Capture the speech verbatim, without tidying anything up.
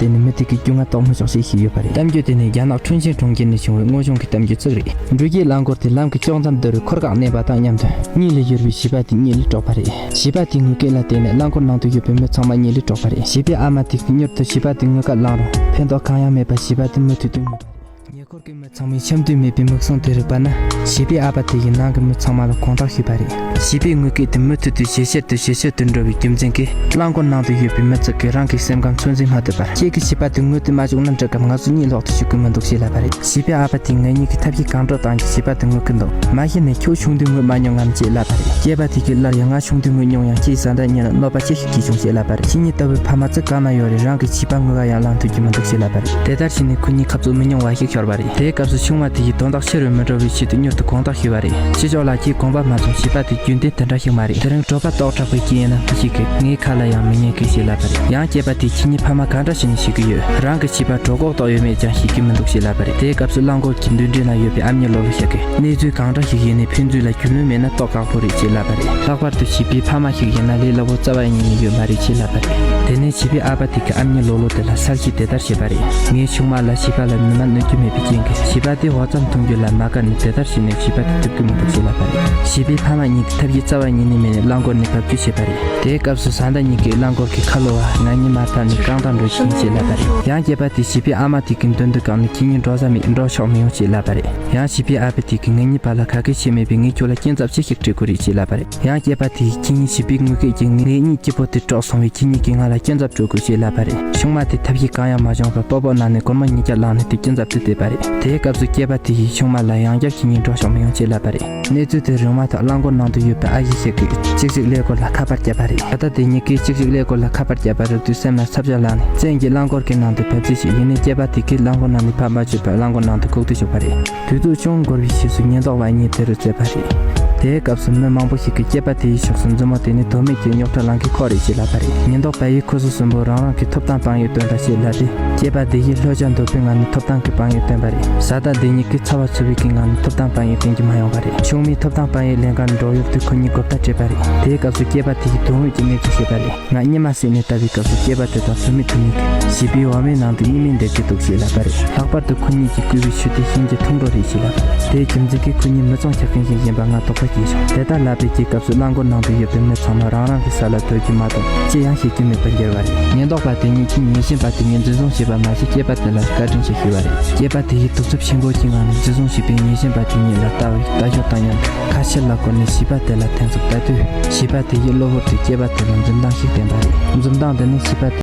བརྟེན་ནས་མི་དེ་གི་རྒྱུས་མངའ་རྟོགས་མི་ཆོག་ཅེས་ཤིག་ཡོད་པ་རེད། གཏམ་རྒྱུད་དེ་ནི་རྒྱ་ནག་ཁྲུན་ཆིན་གྲོང་ཁྱེར་ནས་བྱུང་བའི་དངོས་བྱུང་གི་གཏམ་རྒྱུད་ཅིག་རེད། འགྲུལ་སྐྱེལ་རླངས་འཁོར་དེ་ལམ་གྱི་ལྕོག་མཚམས་བརྡར་བའི་འཁོར་བཀག་གནས་པ་དང་མཉམ་དུ་གཉིད་ལས་གྱུར་པའི་བྱིས་པ་དེ་གཉིད་ལས་དཀྲོགས་པ་རེད། བྱིས་པ་དེའི་ངུ་སྐད་ལ་བརྟེན་ནས་རླངས་འཁོར་ནང་དུ་ཡོད་པའི་མི་ཚང་མ་གཉིད་ལས་དཀྲོགས་པ་རེད། བྱིས་པའི་ཨ་མ་དེ་གིས་མྱུར་དུ་བྱིས་པ་དེ་ངུ་སྐད་བླངས་རུང་ཕན་ཐོགས་གང་ཡང་མེད་པར་བྱིས་པ་དེ་མུ་མཐུད་དུ་ངུས་པ་རེད། ཉེ་འཁོར་གྱི་མི་ཚང་མས་འཆམ་མཐུན་མེད་པའི་མིག་ཟུང་དེ་རིག་པ་ན། བྱིས་པའི་ཨ་ཕ་དེ་ཡིས་ནང་གི་མི་ཚང་མ་ལ་དགོངས་དག་ཞུས་པ་རེད། བྱིས་པའི་ངུ་སྐད་དེ་མུ་མཐུད་དུ་ཇེ་ཆེར་དུ་ཇེ་ཆེར་དུ་འགྲོ་བའི་རྒྱུ་མཚན་གྱིས། རླངས་འཁོར་ནང་དུ་ཡོད་པའི་མི་ཚོ་གིས་རང་གི་སེམས་ཁམས་ཚོད་འཛིན་མ་ཐུབ་པར། ཁྱེད་ཀྱིས་བྱིས་པ་དེ་ངུ་དུ་མ་བཅུག་ན་འགྲིག་གམ། ང་ཚོ་གཉིད་ལོག་ཏུ་བཅུག་གི་མི་འདུག་ཅེས་ལབ་པ་རེད། བྱིས་པའི་ཨ་ཕ་དེས་ངེད་གཉིས་ཀྱིས་ཐབས་ཤེས་གང་དྲག་བཏང་ཀྱང་བྱིས་པ་དེ་ངུ་གི་འདུག། མ་གཞི་ནས་ཁྱོད་ཆུང་དུས་ངུས་མ་མྱོང་ངམ་ཅེས་ལབ་པ་རེད། སྐྱེས་པ་དེ་གིས་སླར་ཡང་ང་ཆུང་དུས་ངུས་མྱོང་ཡང་ཁྱེད་བཟའ་ཟླ་གཉིས་ལ་གནོད་པ་ཅི་ཞིག་བྱས་བྱུང་ཅེས་ལབ་པ་རེད། ཁྱེད་གཉིས་ལྟ་བུའི་ཕ་མ་ཚོ་གང་ན་ཡོད་རེད། རང་གི་བྱིས་པ་ངུ་ག་ཡང་ལངས་ཐུབ་ཀྱི་མི་འདུག་ཅེས་ལབ་པ་རེད། དེ་ལྟར་བྱས་ནས་ཁོ་གཉིས་ཁ་རྩོད་མི་ཉུང་བ་ཞིག་ཤོར་བ་རེད། དེའི་སྐབས་སུ་ཆུང་མ་དེ་ཡིས་དོན་དག་ཕྱི་རུ་མི་འགྲོ་བའི་ཆེད་དུ་མྱུར་དུ་དགོངས་དག་ཞུས་པ་རེད། ཕྱི་ཕྱོགས་ལ་ཁྱེད་དགོངས་པ་མ་ཚོམས། བྱིས་པ་དེ་རྒྱུན་ལྡན་དེ་འདྲ་ཞིག་མ་རེད། དེ་རིང་གྲོད་པ་ལྟོགས་དྲགས་པའི་རྐྱེན་ཡིན་ན་ཁྱེད་ཀྱིས་ངའི་ཁ་ལ་ཡང་མི་ཉན་གི་ཞེས་ལབ་པ་རེད། ཡང་སྐྱེས་པ་དེས་ཁྱེད་གཉིས་ཕ་མ་གང་འདྲ་ཞིག་ནས་ཤེས་ཀྱི་ཡོད། རང་གི་བྱིས་པ་གྲོད་ཁོག་ལྟོགས་ཡོད་མེད་ཀྱང་ཤེས་ཀྱི་མི་འདུག་ཅེས་ལབ་པ་རེད། དེའི་སྐབས་སུ་རླངས་འཁོར་གྱི་མདུན་གྲལ་ན་ཡོད་པའི་ཨ་མྱེས་ལོ་ལོ་ཞིག་གིས། གནས་ཚུལ་གང་འདྲ་ཞིག་ཡིན་ནའི་ཕན་ཚུན་ལ་རྒྱུས་ལོན་མེད་ན་ལྟོགས་ཁག་པོ་རེད་ཅེས་ལབ་པ་རེད། ལྷག་པར་དུ་བྱིས་པའི་ཕ་མ་ཞིག་ཡིན་ན་ལས་སླ་པོ་རྩ་བ་ཉིད་ནས་ཡོད་མ་རེད་ཅེས་ལབ་པ་རེད། དེ་ནས་བྱིས་པའི་ཨ་ཕ་དེ་གིས་ཨ་མྱེས་ལོ་ལོ་དེ་ལ་གསལ་བཤད་དེ་ལྟར་བྱས་པ་རེད། ངའི་ཆུང་མ་ལ་བྱིས་པ་ལ་ནུ་མ་གནོད་རྒྱུ་མེད་པའི་རྐྱེན་གྱིས། བྱིས་པ་དེ་འོ་རྩམ་འཐུང་རྒྱུ་ལ་མ་དགའ་ནས་དེ་ལྟར་བྱས་ནས་བྱིས་པ་དེ་ཐུབ་ཀྱི་མི་འདུག་ཅེས་ལབ་པ་རེད། བྱིས་པའི་ཕ་མ་གཉིས་ཀྱིས་ཐབས་ཤེས་རྩ་བ་ཉིད་ནས་མེད་ནས་རླངས་འཁོར་ནས་བབས་རྒྱུ་བྱས་པ་རེད། དེའི་སྐབས་སུ་བཟའ་ཟླ་གཉིས་ཀྱིས་རླངས་འཁོར་གྱི་ཁ་ལོ་བ་ང་གཉིས་མ་ཐར་ནས་རྐང་ཐང་འགྲོ་ཕྱིན་ཅེས་ལབ་པ་རེད། ཡང་སྐྱེས་པ་དེས་བྱིས་པའི་ཨ་མ་དེ་གི་མདུན་དུ་བཀག་ནས་ཁྱེད་གཉིས་འགྲོ་ས་མེད། འགྲོ་ཆོག་མི་ཡོང་ཅེས་ལབ་པ་རེད། ཡང་བྱིས་པའི་ཨ་ཕ་དེ་གིས་ངེད་གཉིས་བར་ལ་ག་གེ་བྱས་མེད་པས་ངས་ཁྱོད་ལ་སྐྱིན་ཚབ་ཅི་ཞིག་སྤྲད་དགོས་རེད་ཅེས་ལབ་པ་རེད། ཡང་སྐྱེས་པ་དེས་ཁྱེད་གཉིས་བྱིས་པའི་ངུ་སྐད་ཀྱིས་ངའི་གཉིད་སྐྱིད་པོ་དེ་དཀྲོགས་སོང་བས་ཁྱེད་གཉིས་ཀྱིས་ང་ལ་སྐྱིན་ཚབ་སྤྲོད་དགོས་ཞེས་ལབ་པ་རེད། ཆུང་མ་དེ་ཐབས་ཤེས་གང་ཡང་མ་བྱུང་བར་སྤོ་སྤོ་གནང་ནས་སྒོར་མོ་ཉིས་བརྒྱ་བླངས་ནས་དེ་སྐྱིན་ཚབ་དེ་སྟེར་བ་རེད། དེའི་སྐབས་སུ་སྐྱེས་པ་དེ་ཡིས་ཆུང་མ་ལ་ཡང་བསྐྱར་ཁྱེད་གཉིས་འགྲོ་ཆོག་མི་ཡོང་ཅེས་ལབ་པ་རེད། གནས་ཚུལ་དེ་རིག་མ་ཐག་རླངས་འཁོར་ནང་དུ་ཡོད་པའི་ཨ་ཡེ་ཞིག་གིས་གཅིག་གཅིག་ཀླད་ཀོར་ལ་ཁ་པར་བརྒྱབ་པ་རེད། ད་ལྟ་དེ་གཉིས་ཀས་གཅིག་གཅིག་ཀླད་ཀོར་ལ་ཁ་པར་བརྒྱབ་པ་རེད་དུས་སེམས་ལ་འཚབ་ཆ་ལངས་ནས་བཙན་གྱིས་རླངས་འཁོར་གྱི་ནང་དུ་བབས་རྩིས་བྱས། ཡིན་ནའི་སྐྱེས་པ་དེ་གིས་རླངས་འཁོར་ནང་ནས་ཕར་མ་བཅུག་པར་རླངས་འཁོར་ནང་དུ་ཁུག་ཏུ་བཅུག་པ་རེད། དུས་ཚོད་ཅུང་འགོར་བའི་རྗེས་སུ་ཉེན་རྟོག་པ་གཉིས་དེ་རུ་བཙལ་བ་རེད། དེའི་སྐབས་སུ་མི་མང་པོ་ཞིག་གིས་སྐྱེས་པ་དེའི་ཕྱོགས་སུ་མཛུབ་མོ་བསྟན་ནས་དོན་མེད་ཀྱི་རྙོག་དྲ་ལངས་མཁན་ཁོ་རེད་ཅེས་ལབ་པ་རེད། ཉེན་རྟོག་པ་ཡིས་ཁོ་ཚོ་གསུམ་པོ་རང་རང་གི་ཐོབ་ཐང་དཔང་ཡིག་སྟོན་དང་ཞེས་ལབ་སྟེ། སྐྱེས་པ་དེ་ཡིས་ལྷོད་ཆ་འདོད་པའི་ངང་ནས་ཐོབ་ཐང་གི་དཔང་ཡིག་བསྟན་པ་རེད། བཟའ་ཟླ་དེ་གཉིས་ཀས་ཚོར་བ་ཚུར་བའི་གི་ངང་ནས་ཐོབ་ཐང་དཔང་ཡིག་བསྟན་གྱི་མ་ཡོང་བ་རེད། ཆུང་མས་ཐོབ་ཐང་དཔང་ཡིག་ལེན་གར་འགྲོ་ཡོད་དུས་ཁོ་གཉིས་རྒོབ་ཐག་བྲལ་བ་རེད། དེའི་སྐབས་སུ་སྐྱེས་པ་དེ་ཡིས་དོན་དངོས་ཀྱི་གནས་ཚུལ་བཤད་པ་རེད། ང་གཉིད་མ་སད་ནས་ལྟ་བའི་སྐབས་སུ་སྐྱེས་པ་དེ་དང་བུད་མེད་དེ་གཉིས་ཀྱིས་བྱིས་པའི་འོ་མའི་ནང་དུ་གཉིད་མེད་བསྡད་ཀྱི་འདུག་ཅེས་ལབ་པ་རེད། ལྷག་པར་དུ་ཁོ་གཉིས་ཀྱིས་བསྐུས་པའི་ཆུ་དེ་གཤིན་རྗེ་འཐུང་འགྲོ་རེད་ཅེས་ལབ་པ་རེད། དེའི་རྒྱུ་མཚན་གྱིས་ཁོ་གཉིས་མི་ཚང་ཆགས་མཁན་ཞིག་ཡིན་པ་ང་དོགས་པ་སྐྱེས་བྱུང་། དེ་ལྟར་ལབ་པའི་རྗེས་སྐབས་སུ་རླངས་འཁོར་ནང་དུ་ཡོད་པའི་མི་ཚང་མ་རང་རང་གི་ས་ལ་སྡོད་རྒྱུ་མ་གཏོགས་ཅི་ཡང་བྱེད་རྒྱུ་མེད་པར་གྱུར་བ་རེད། ཉེན་རྟོག་པ་དེ་གཉིས་ཀྱིས་ཉེས་ཅན་པ་དེ་ཉིད་འཛིན་བཟུང་བྱས་པ་མ་ཟད་སྐྱེས་པ་དེ་ལ་བཀའ་དྲིན་ཞིག་ཞུས་པ་རེད། སྐྱེས་པ་དེ་ཡིས་གདུག་རྩུབ་ཆེན་པོ་གྱི་ངང་ནས་འཛིན་བཟུང་བྱས་པའི་ཉེས་ཅན་པ་དེ་གཉིས་ལ་ལྟ་བའི་ལྟ་ཞོར་དང་མཉམ་དུ་ཁ་ཕྱིར་ལ་བསྐོར་ནས་བྱིས་པ་དེ་ལ་འཐེན་ཚུགས་ལྟ་དུས། བྱིས་པ་དེ་ཡིས་གློ་བུར་དུ་སྐྱེས་པ་དེ་ལ་འཛུམ་མདངས་ཤིག་བསྟན་པ་རེད། འཛུམ་མདངས་འདི་ནི་བྱིས་པ་